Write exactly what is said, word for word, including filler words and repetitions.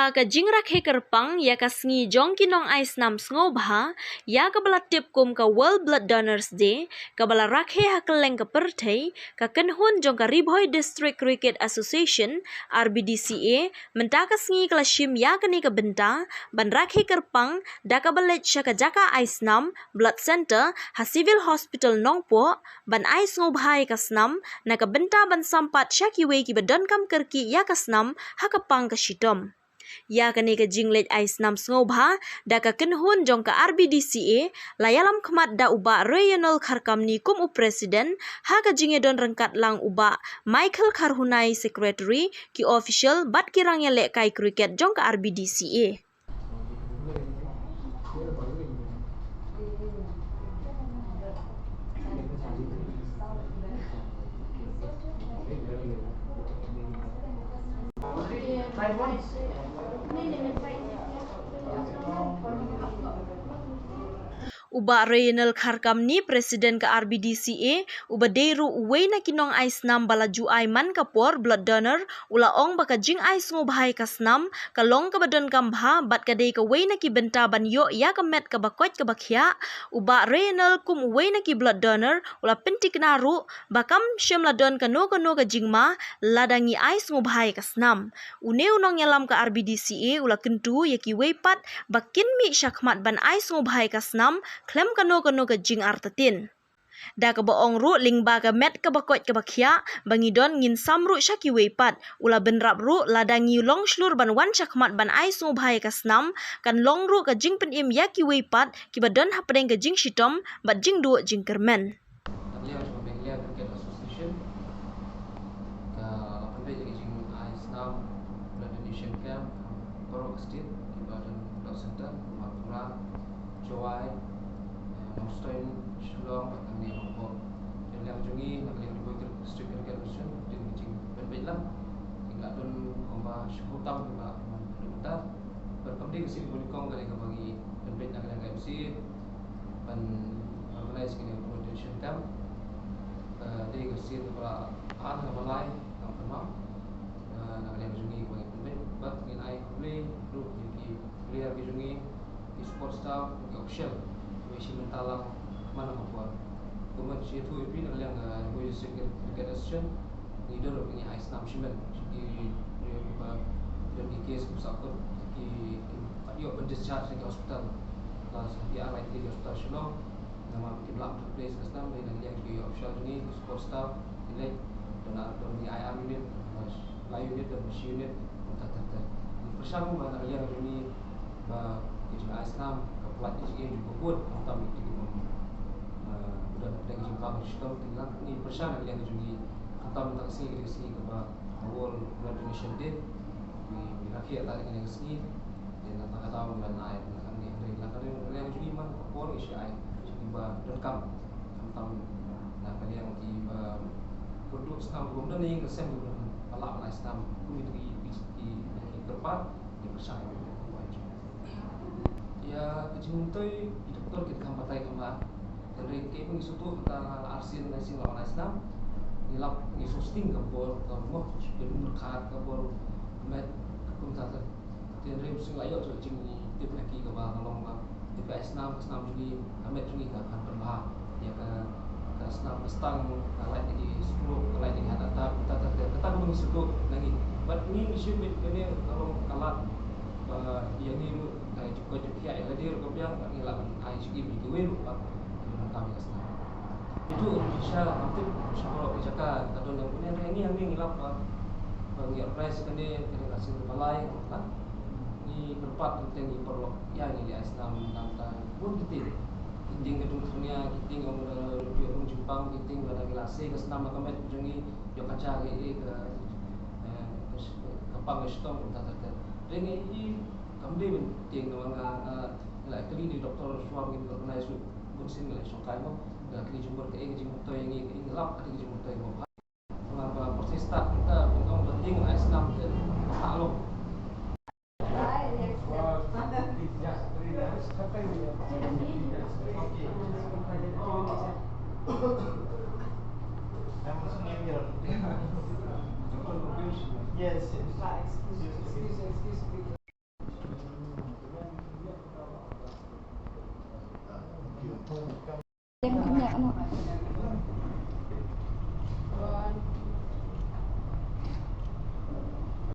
Ka jingrakhe kyrpang ïa ka sngi jong ki nong ai snam sngewbha, ïa kaba la tip kum ka World Blood Donors Day, kaba la rakhe ha kylleng ka pyrthei, ka kynhun jong ka Ri Bhoi District Cricket Association, R B D C A, mynta ka sngi ka la shim ïa kane ka bynta ban rakhe kyrpang da kaba leit sha ka jaka ai snam, Blood Centre, ha Civil Hospital Nongpoh, ban ai sngewbha ïa ka snam na ka bynta ban sampat sha kiwei kiba donkam kyrkieh ïa ka snam ha ka pang ka shitom. Ïa kane ka jingleit ai snam sngewbha da ka kynhun jong ka R B D C A la ïalam khmat da u Bah Rayonel Kharkamni kum u President, ha ka jingïadon ryngkat lang u Bah Michael Kharhunai, Secretary, ki official bad ki rangïalehkai cricket jong ka R B D C A. U Bah Rayonel Kharkamni, President ka R B D C A, uba dei ruh uwei na ki nong ai snam ba la ju ai man ka por, blood donor, u la ong ba ka jingai sngewbha ïa ka snam ka long kaba donkam bha bad ka dei kawei na ki bynta ban ïoh ïa ka met kaba koit kaba khiah. U Bah Rayonel kum uwei na ki blood donor u la pynthikna ruh ba kam shym la don kano kano ka jingma lada ngi ai sngewbha ïa ka snam. Une u nongïalam ka R B D C A u la kyntu ïa kiwei pat ba kin mih shakhmat ban ai sngewbha ïa ka snam khlem kano kano ka jingartatien. Da kaba ong ruh lyngba ka met kaba koit kaba khiah ba ngi don, ngin sam ruh sha kiwei pat. U la bynrap ruh lada ngi long shlur ban wan shakhmat ban ai sngewbha ïa ka snam, kan long ruh ka jingpynim ïa kiwei pat kiba don hapdeng ka jingshitom bad jingduh jingkyrmen. Ka la pynbeit ïa ka jingai snam blood donation camp ha baroh ka state, kiba don blood centre, Mawkyrwat, Jowai, eh, Nongstoiñ, Shillong bad hangne Nongpoh. Te na ka liang jong ngi, na ka liang Ri Bhoi District Cricket Association, ka dei ka jingpynbeit lang. Ki la don kumba shiphew tam kiba man haduh mynta. Bad kam dei ka sien kaba nyngkong kane kaba ngi pynbeit na ka liang ka M C A ban organise kane ka blood donation camp. Ka dei ka sien kaba ar, kaba lai, kam pynmong. Eh, na ka liang jong ngi kaba ngi pynbeit bad ngin ai khublei ruh ïa ki player ki jong ngi, ki support staff, ki official kiba ïashim bynta lang man la ka por. Kumba shu ïathuh ïa phi, na ka liang ka Ri Bhoi District Cricket Association ngi don ruh ngi ai snam shimet sha ki, ïa kiba don ki case kiba sahkut, ki, ki pat ïoh ban discharge na ki hospital. La sa ki ar lai tylli ki hospital Shillong. Namar kim lah ban replace ka snam, dei na ka liang ki official jong ngi, ki support staff, ki leit, don, don ngi ai ar unit, lai unit, don shi unit, kumta ter ter. Ngi pyrshang ba na ka liang jong ngi ba ka jingai snam ka pynlait ïa ka jingim jong ka bun, khamtam ïa ki bym, eh, don hapdeng ka jingpang ka jinghitom, te ngi pyrshang na ka liang jong ngi, khamtam mynta ka sngi ka dei ka sngi kaba World Blood Donation Day. Ngi, ngi rakhe ïa kane ka sngi. Te na kata ka daw ngi la ai na kane, hynrei na kane ka liang jong ngi man ka por ngi shu ai sha kiba donkam, khamtam na ka liang kiba kyrduh snam, kiba ym don ïing ka sem, kiba ym lah ban ai snam, kum ïa ki, ki, ki, ki kyrpad, ngi pyrshang ïa ka jingmyntoi. Ïa ka jingmyntoi ki doktor ki kham batai kumba, hynrei kaei ba ngi sngewthuh mynta la arsien laisien la wan ai snam. Ngi lap ngi sngewsting ka bor ka moh, ka bor myrkhat, ka bor met, kumta ter. Te hynrei mynsiem la ïoh jingtip na ki kaba ka long ba, te phi ai snam, ka snam jong ngi, ka met jong ngi ka kan pynbha. Ïa ka, ka snam ka stang, ka lait na ki stroke, ka lait na ki heart attack, kata, kata, kata, kata kaba ngi sngewthuh na ngi. Bad ngi ngi sngewthuh kane ka long ka lad ba ïa ngi ruh ka jingkoit jingkhiah ïa lade ruh ka biang, bad ngi lah ban ai jingim ïa kiwei ruh ba ki donkam ïa ka snam. Ito shisha kam tip sha baroh ki jaka ka don ïa kane, ïa ngi hangne ngi lap ba, ba ngi organize kane, kane ka sien kaba lai, ha. Ngi kyrpad teng teng ïa paralok ïa ngi leit ai snam, namar bun ki tieng. Ki tieng ka jong thyrnia, ki tieng ong, eh, ïa ong jingpang, ki tieng lada ngi la sei ka snam ha ka met jong ngi, ïoh ka ja ka, eh, ka, eh, ka pang ka shitom kumta ter ter. Te ngi i kam dei ban tieng namar nga, nga, nga la kylli ïa u doktor shuwa ba ngin organize shuh, bun sien nga la shongkai mo. Nga kylli jingmut kaei ka jingmyntoi ïa ngi, kaei ngi lap ka dei ka jingmyntoi mo. Namar ba por shisha mynta ban ong ba tieng ai snam te ka long. Yes, yes. Excuse, excuse, excuse me.